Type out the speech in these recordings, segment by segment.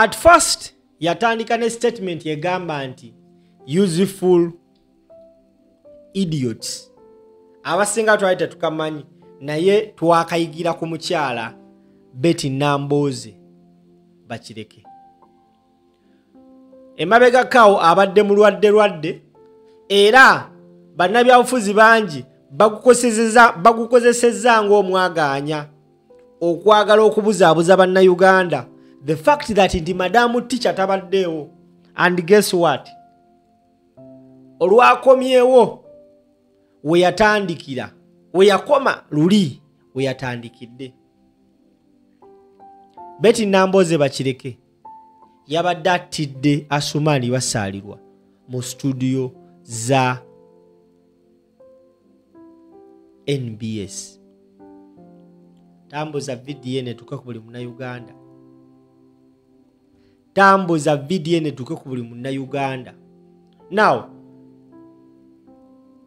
At first yatandika ne statement yegamba nti useful idiots. Abasinga twali tetukamanyi, naye twakayigira ku mukyala Betty Nambooze Bakireke. Emabega kawo abadde mulwadde lwadde, era bannabyabufuzi bangi bagukozesezza ng'omwagaanya okwagala okubuzaabuza bannayuganda. The fact that nti Madamu Teacher tabaddeewo, and guess what, olwakomyewo we yatandikira, we yakoma luli we yatandikidde. Betty Nambooze Bakireke yabadde attidde Asuman Basaalirwa mu studio za NBS. Tambuza video netuke ku buli munnayuganda. Tambuza video netuke ku buli munnayuganda. Now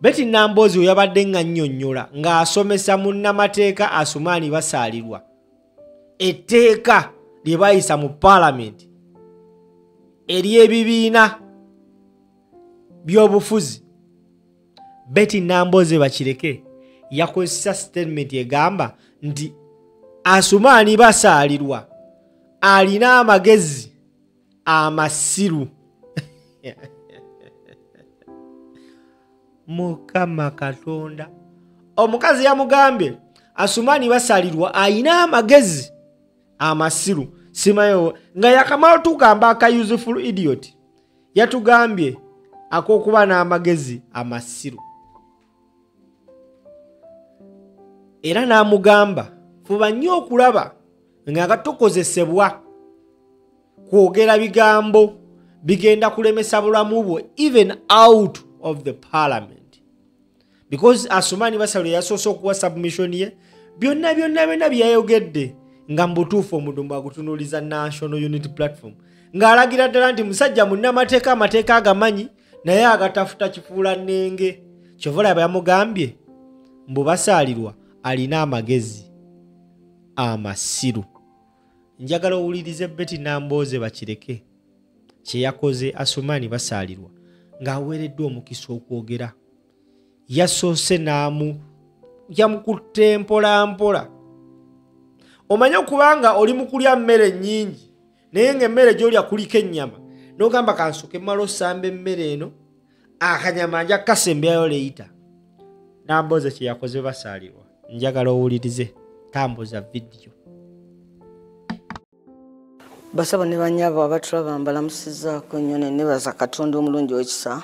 Betty Nambooze yabadde nga nnyonnyola ng'asomesa munnamateeka Asuman Basaalirwa etteeka lye bayisa mu parliament ery'ebibiina by'obufuzi. Betty Nambooze Bakireke yakozesa statement egamba nti Asuman Basaalirwa alina amagezi amasiru. Mukama Katonda. Omukazi yamugambye Asuman Basaalirwa alina amagezi amasiru. Simayo nga yakamala tugamba aka useful idiot, yatugambye akokuba n'amagezi amasiru. Era n'amugamba fuba nnyo okulaba nga tukozesebwa kwogera bigambo bigenda kulemesa bulamu bwo even out of the parliament, because Asuman Basaalirwa yasoose okuwa submission ye byonna byonna byonna byayogedde nga mbutuufu omudumbu agutunuuliza National Unity Platform, ng'alagira ddala nti musajja munnamateeka amateeka agamanyi naye agatafuta kifuula nnenge. Kyova olaba yamugambye mbu Basaalirwa alina amagezi amasiru. Njagala owulirize Betty Nambooze Bakireke kye yakoze Asuman Basaalirwa ng'aweereddwa omukisa okwogera. Yasoose n'amu yamukutte mpola mpola. Omanye okubanga oli mu kulya mmere nnyingi naye ng'emmere gy'olya kuliko ennyama, n'ogamba kansooke mmale osamba emmere eno, akanyama nja kukasembyayo leeta. Nambooze kye yakoze Basaalirwa. Njagala owulirize, tambuza vidiyo. Basaba ne bannyabo abatulaba mbalamusizzaako nnyo ne nebaza Katonda omulungi ow'ekisa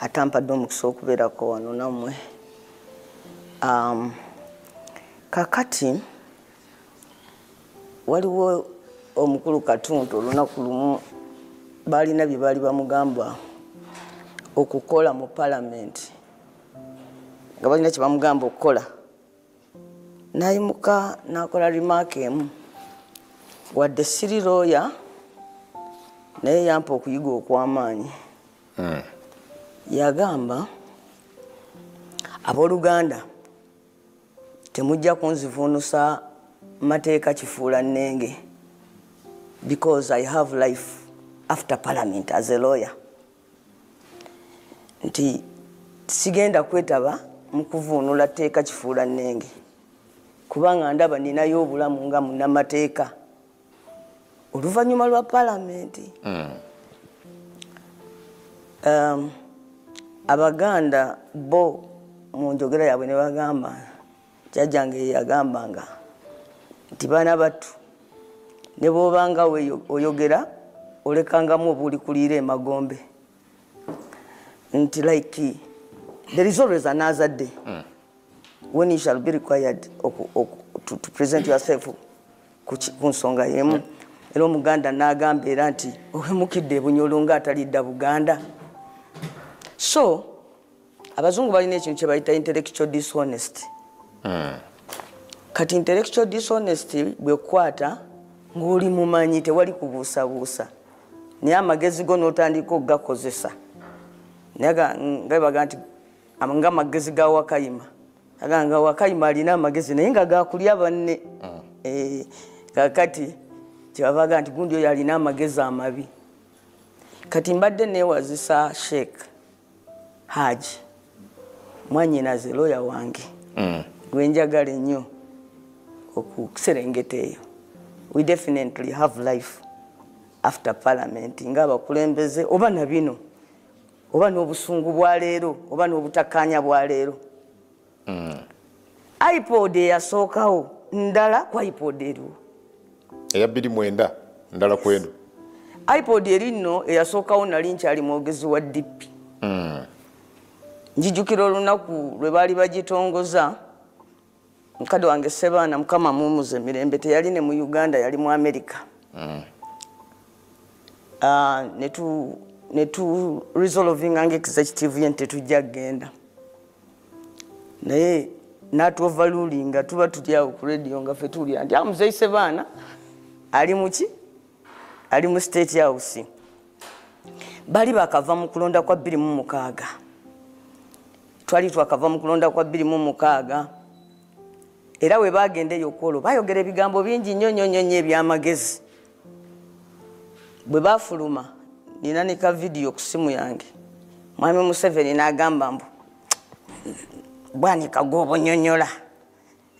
atampadde omukisa okubeerako wano nammwe. Kakati waliwo omukulu Katuntu olunaku lumu balina bye baali bamugamba okukola mu palamenti, nga balina kye bamugamba okukola, n'ayimuka n'akola remark emu. Wadde siri lawyer, naye yampa okuyiga okw'amaanyi. Yagamba abooluganda temujja kunzivuunusa mateeka kifuula nnenge, because I have life after parliament as a lawyer. Nti sigenda kwetaba mu kuvuunula tteeka kifuula nnenge, kubanga ndaba ninayo obulamu nga munnamateeka oluvannyuma lwa palamenti. Abaganda bo mu njogera yaabwe ne bagamba, jjajjange yagambanga nti baana battu ne bw'obanga oyogera olekangamu obuulikuliira emagombe, nti like there is always another day when you shall be required to present yourself ku nsonga y'emu. Era Omuganda n'agamba era nti owemukidde ebunyolo ng'atalidda Buganda. So abazungu balina ekintu kye bayita intellectual dishonesty. Kati intellectual dishonesty bwekukwata ng'oli mumanyi tewali kubuusabuusa, naye amagezi go n'otandika okugakozesa. Naye nga baga nti nga amagezi ga Wakayima, aga nga Wakayima alina amagezi naye nga gakulya banne. Kakati Kyebabaga nti gundi oyo alina amagezi amabi. Kati mbadde neewazisa Sheikh Haji, mwannyinaze, lawyer wange gwe njagala ennyo okuserengeta eyo. We definitely have life after parliament ng'abakulembeze, oba na bino, oba n'obusungu bwa leero, oba n'obutakkaanya bwa leero. IPOD eyasookawo ndala ku IPOD eriwo. Eya 2009 ndala ku eno. IPOD eri nno eyasookawo nali nkyali mwogezi wa DP. Njijukira olunaku lwe baali bagitongoza, mukadde wange Sebaana, Mukama muwummuze emirembe, teyali ne mu Uganda, yali mu America. Ne tu resolvinga nga executive ye nti tetujja kugenda, naye n'atu overrulinga. Tuba tuli awo ku radio nga ffe tuwulira nti muzeeyi Sebaana ali muki, ali mu State House. Bali bakava mu kulonda kwa 2006, twali twakava mu kulonda kwa 2006, era we bagenda eyo kwolwo bayogera ebigambo bingi nnyo nnyo nnyo nnyo ebyamagezi. Bwe bafuluma, nina ne ka vidiyo ku simu yange, Mwami Museveni n'agamba mbu Bwanika gw'obonyonyola.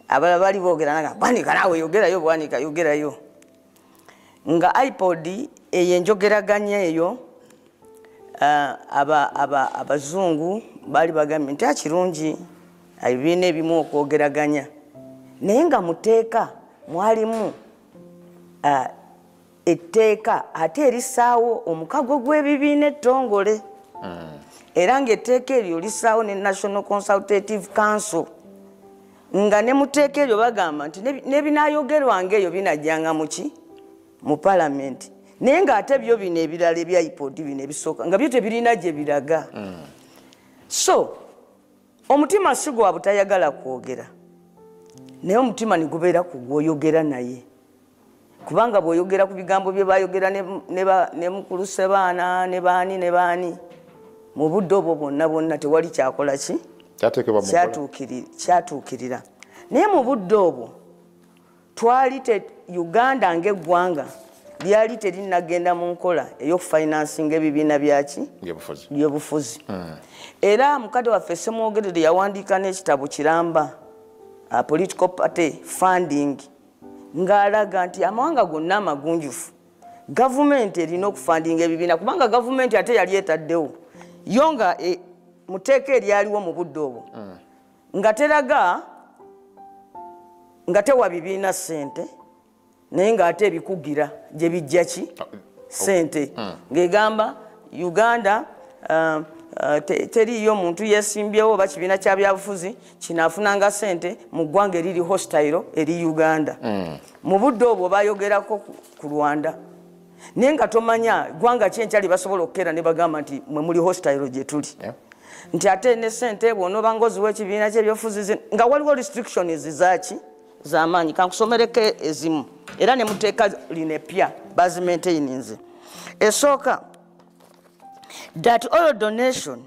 Abalala bali boogera, naga Bwanika naawe yogerayo, Bwanika yogerayo. Nga IPOD eyo enjogeraganya eyo, abazungu baali bagambye nti akirungi ebibiina ebimu okwogeraganya, naye nga muteeka mwalimu etteeka ate erissaawo omukago gw'ebibiina ettongole, era ng'etteeka eryo lissaawo ne National Consultative Council, nga ne mu tteeka eryo bagamba nti n'ebinaayogerwanga eyo binajjanga muki, mu palamenti, naye ng'ate byo bino ebirala ebya IPOD bino ebisooka nga byo tebirina gye biraga. So omutima si gwa butayagala kwogera, naye omutima ne gubeera ku gw'oyogera naye, kubanga bw'oyogera ku bigambo bye bayogera ne mukulu Sebaana ne baani ne baani mu budde obwo bwonna bwonna, tewali kyakola ki Kyateekebwa mu nkola. Kyatuukirira. Naye mu budde obwo twali te Uganda ng'eggwanga lyali terinnagenda mu nkola ey'okufinansinga ebibiina byaki, Byobufuzi. byobufuzi. Era mukadde waffe Semwogerere yawandiika n'ekitabo kiramba, Political Party Funding, ng'alaga nti amawanga gonna amagunjufu gavumenti erina okufundinga ebibiina, kubanga gavumenti ate yali etaddewo yo nga mu tteeka eryaliwo mu budde obwo nga teraga nga tewa bibiina ssente, naye ng'ate ebikugira gye bijja ki ssente, ng'egamba Uganda teriiyo muntu yesimbyewo oba kibiina kya byabufuzi kinaafunanga ssente mu ggwanga eriri hostile eri Uganda. Mu budde obwo bayogerako ku Rwanda, naye nga tomanya ggwanga ki enkyali basobola okukeera ne bagamba nti mwe muli hostile gye tuli, nti ate ne ssente bw'onooba ngozi w'ekibiina kyebyobufuzi nga waliwo restrictions zaki z'amaanyi. Kankusomereko ezimu, era ne muteeka lino epya bazimaintaininze. Esooka, that all donation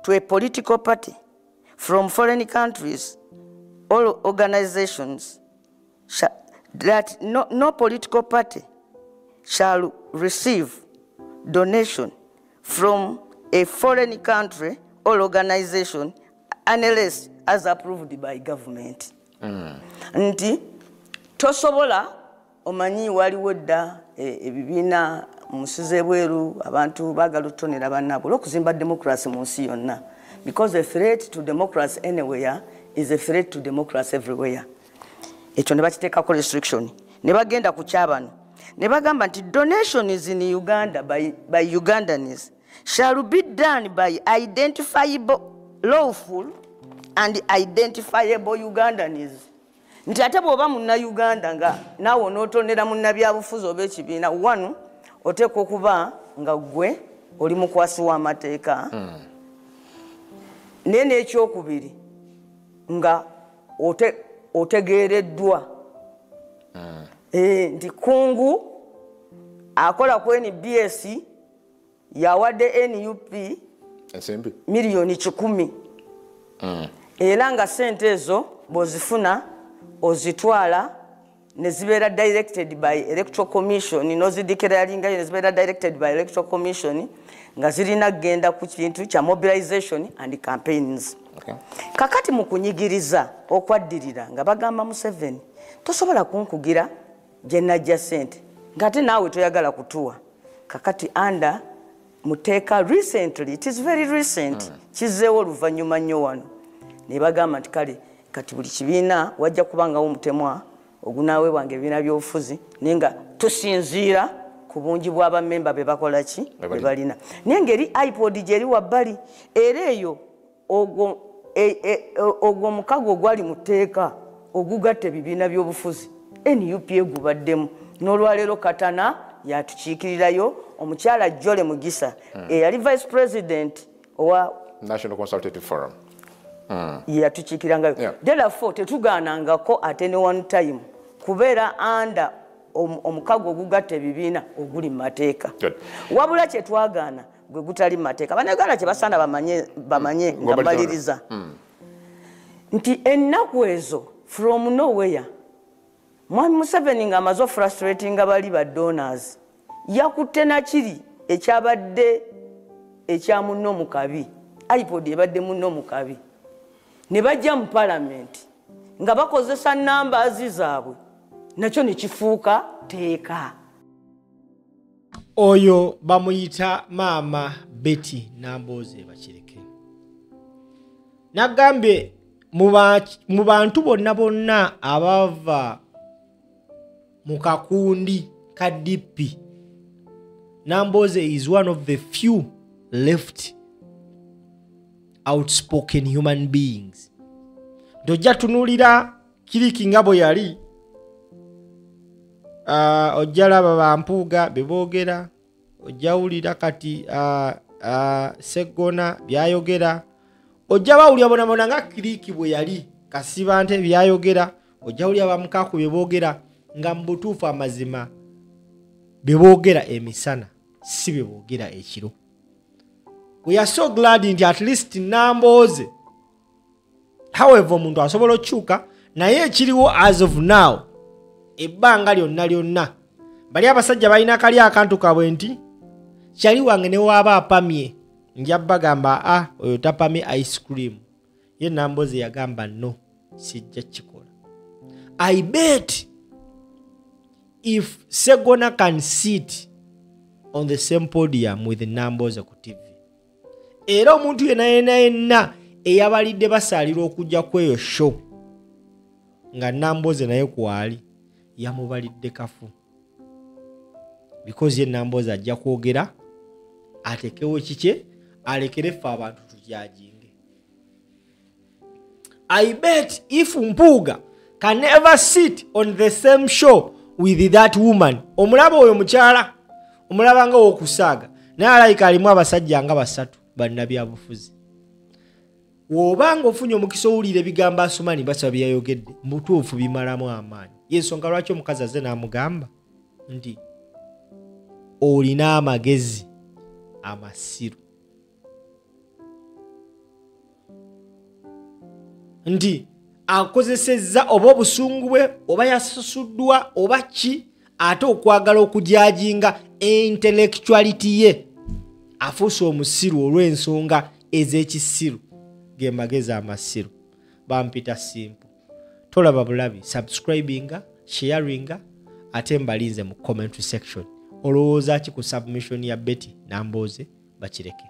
to a political party from foreign countries or organizations that no political party shall receive donation from a foreign country or organization unless as approved by government. Nti tosobola, omanyi waliwo dda ebibiina mu nsi z'ebweru, abantu baagala okutonera bannaabwe olw'okuzimba democracy mu nsi yonna, because a threat to democracy anywhere is a threat to democracy everywhere. Ekyo ne bakiteekako restriction. Ne bagenda ku kyabano ne bagamba nti donations in Uganda by Ugandans shall be done by identifiable, lawful and identifiable Ugandans, nti ate bw'oba munnauganda nga naawe onootonera munnabyabufuzi oba ekibiina wano, oteekwa okuba nga ggwe oli mukwasi w'amateeka, naye n'ekyokubiri nga otegeereddwa. Nti kungu akola ku NBS yawadde NUP ensimbi miliyoni 100, era nga sente ezo bw'ozifuna ozitwala ne zibeera directed by Electoral Commission, nozideclaringayo ne zibeera directed by Electoral Commission, nga zirina kugenda ku kintu kya mobilization and campaigns. Kakati mu kunyigiriza okwaddirira nga bagamba Museveni, tosobola kunkugira gye najja ssente ng'ate naawe toyagala kutuwa. Kakati under muteeka recently, it is very recent, kizzeewo oluvannyuma nnyo wano, ne bagamba nti kale kati buli kibiina wajja kubangawo omutemwa ogunaaweebwanga ebibiina by'obufuzi, naye nga tusinziira ku bungi bw'abammemba be bakola ki, be balina. Naye ngeri IPOD gyeri wabbali, era eyo ogwo omukago ogwali mu tteeka ogugatta ebibiina by'obufuzi, NUP gubaddemu. N'olwaleero Katana yatukiikirirayo, omukyala Jole Mugisa eyali vice president owa National Consultative Forum yatukiikirangayo. Therefore tetugaanangako ate ne one time kubeera under omukago ogugatta ebibiina oguli mu mateeka. Wabula kye twagaana gwe gutali mu mateeka. Bannayuganda kye basaana bamanye nga mmaliriza nti ennaku ezo from nowhere Mwami Museveni ng'amaze ofrustratinga bali ba donors, yakutte nakiri ekyabadde ekya munno mu kabi, IPOD ebadde munno mu kabi, ne bajja mu palamenti nga bakozesa numbers zaabwe, nakyo ne kifuuka tteeka. Oyo bamuyita Maama Betty Nambooze Bakireke. Nagambye mu bantu bonna bonna abava mu kakundi ka DP, Nambooze is one of the few left outspoken human beings. Tojja tunuulira kiriki nga bwe yali, ojja laba bampuuga bye boogera, ojja wulira kati Seggona byayogera, ojja bawulira bonabona nga kiriki bwe yali, Kasibante byayogera, ojja wulira bamukaku bye boogera, nga mu butuufu amazima bye boogera emisana si bye boogera ekiro. We are so glad nti at least Nambooze, however omuntu asobola okukyuka, naye ekiriwo as of now ebbanga lyonna lyonna bali abasajja balina kali akantu kaabwe nti kyali wange ne waaba apamye nja bagamba oyo tapamye ice cream. Ye Nambooze yagamba no, sijja kikola. I bet if Segona can sit on the same podium with Nambooze ku TV, era omuntu yenna yenna yenna eyabalidde basaalirwa okujja kweyo show nga Nambooze naye kwali, yamubalidde kafu, because ye Nambooze ajja kwogera atekewo kikye alekere ffe abantu tujajinge. I bet if Mpuuga can ever sit on the same show with that woman, omulaba oyo mukyala omulaba nga owokusaaga, naye alayika alimu abasajja nga basatu bannabyabufuzi. W'obanga ofunye omukisa owulira ebigambo Asumani Basaba bye yayogedde, mu butuufu bimalamu amaanyi. Y'ensonga lwaki omukazi azze n'amugamba nti olina amagezi amasiru, nti akozesezza oba obusungu bwe oba yasasuddwa oba ki, ate okwagala okujajinga intellectuality ye, afuuse omusiru olw'ensonga ez'ekisiru. Ge magezi amasiru. Bampita Simple. Tolaba bulabi, subscribinga, sharinga, ate mbalinze mu comment section. Olowooza ki ku submission ya Betty Nambooze Bakireke?